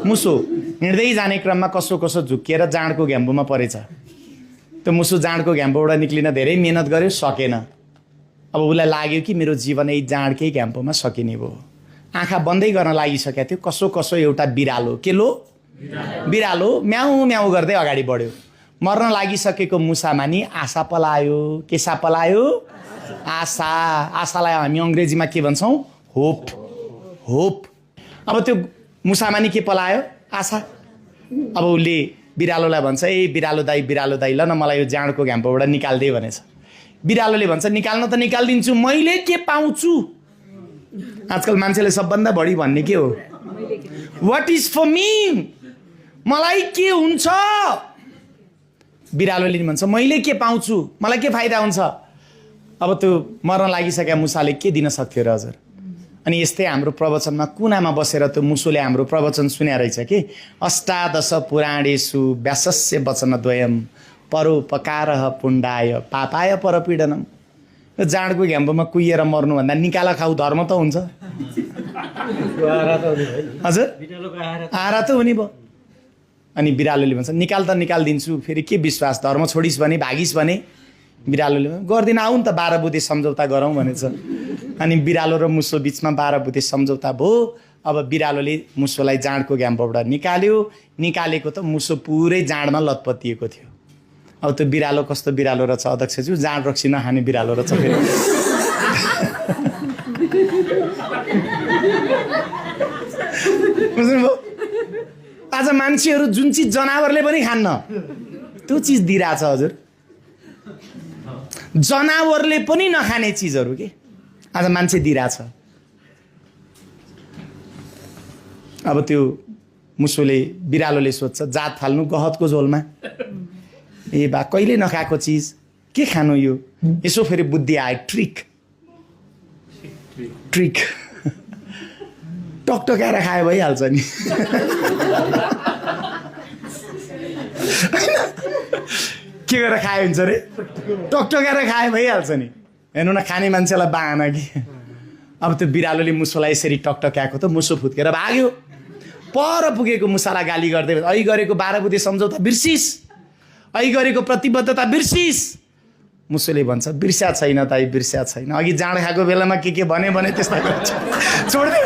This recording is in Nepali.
मुसो हिँड्दै जाने क्रममा कसो कसो झुक्किएर जाँडको घ्याम्पोमा परेछ। त्यो मुसो जाँडको घ्याम्पोबाट निक्लिन धेरै मेहनत गर्यो, सकेन। अब उसलाई लाग्यो कि मेरो जीवन यही जाँडकै घ्याम्पोमा सकिने भयो। आँखा बन्दै गर्न लागिसकेको थियो। कसो कसो एउटा बिरालो, के लो बिरालो म्याउ म्याउ गर्दै अगाडि बढ्यो। मर्न लागिसकेको मुसामानी आशा पलायो। के सा पलायो? आशा। आशालाई हामी अङ्ग्रेजीमा के भन्छौँ? होप। होप। अब त्यो मुसामानी के पलायो? आशा। अब उसले बिरालोलाई भन्छ, ए बिरालो दाई ल न मलाई यो जाँडको घ्याम्पोबाट निकाल्दे भनेछ। बिरालोले भन्छ, निकाल्न त निकालिदिन्छु, मैले के पाउँछु? आजकल मान्छेले सबभन्दा बढी भन्ने के हो? What is for me? मलाई के हुन्छ? बिरालोले भन्छ, मैले के पाउँछु, मलाई के फाइदा हुन्छ? अब त्यो मर्न लागिसकेका मुसाले के दिन सक्थ्यो र हजुर? अनि यस्तै हाम्रो प्रवचनमा कुनामा बसेर त्यो मुसोले हाम्रो प्रवचन सुन्या रहेछ कि अष्टादश पुराणेषु व्यासस्य वचनद्वयम् परोपकारः पुण्डाय पापाय परपीडनम्। यो जाँडको घ्याम्पोमा कुहिएर मर्नुभन्दा निकाला खाऊ धर्म त हुन्छ। हजुर आहारा त हुने भयो। अनि बिरालोले भन्छ, निकाल त निकालिदिन्छु, फेरि के विश्वास, धर्म छोडिस् भने, भागिस् भने? बिरालोले गर्दिन, आऊ नि त 12 बुधे सम्झौता गरौँ भनेछ। अनि बिरालो र मुसो बिचमा 12 बुधे सम्झौता भयो। अब बिरालोले मुसोलाई जाँडको घ्याम्पोबाट निकालेको त मुसो पुरै जाँडमा लतपतिएको थियो। अब त्यो बिरालो कस्तो बिरालो रहेछ अध्यक्षज्यू? जाँड रक्सी नखाने बिरालो रहेछ फेरि। बुझ्नुभयो? आज मान्छेहरू जुन चिज जनावरले पनि खान्न त्यो चिज दिइरहेछ हजुर। जनावरले पनि नखाने चिजहरू के आज मान्छे दिइरहेछ। अब त्यो मुसोले बिरालोले सोध्छ, जात फाल्नु गहतको झोलमा? ए बा कहिले नखाएको चिज के खानु यो? यसो फेरि बुद्धि आयो, ट्रिक टकटकाएर खायो भइहाल्छ नि। के गरेर खायो हुन्छ रे? टकटकाएर खायो भइहाल्छ नि। हेर्नु न, खाने मान्छेलाई बाहना कि। अब त्यो बिरालोले मुसोलाई यसरी टकटक्याएको त मुसो फुत्केर भाग्यो। पर पुगेको मुसालाई गाली गर्दै, ऐ गरेको 12 बुधे सम्झौता बिर्सिस, ऐ गरेको प्रतिबद्धता बिर्सिस। मुसोले भन्छ, बिर्स्या छैन दाइ, बिर्स्या छैन। अघि जाँड खाएको बेलामा के भने त्यस्ता गर्छ, छोड्दै